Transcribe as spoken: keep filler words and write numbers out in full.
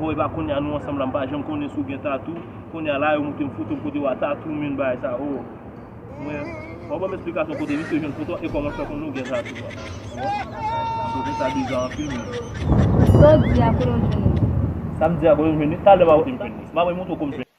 avè w, epa kounye a nou ansanm la, m pa janm konnen si w gen tatou. Kounye a la, yo montre m foto m kote w a tatou, men bagay sa, oh. Mwen, w ap ban m esplikasyon kote misye jwenn foto an e kòman l fè konnen w gen tatou a. Bon, kote sa bizar anpil, men. Sa w di a, kote w jwenn li? Sa m di a, kote m jwenn li? Talè m a montre w kòm m jwenn li. M a montre w kòm m jwenn li.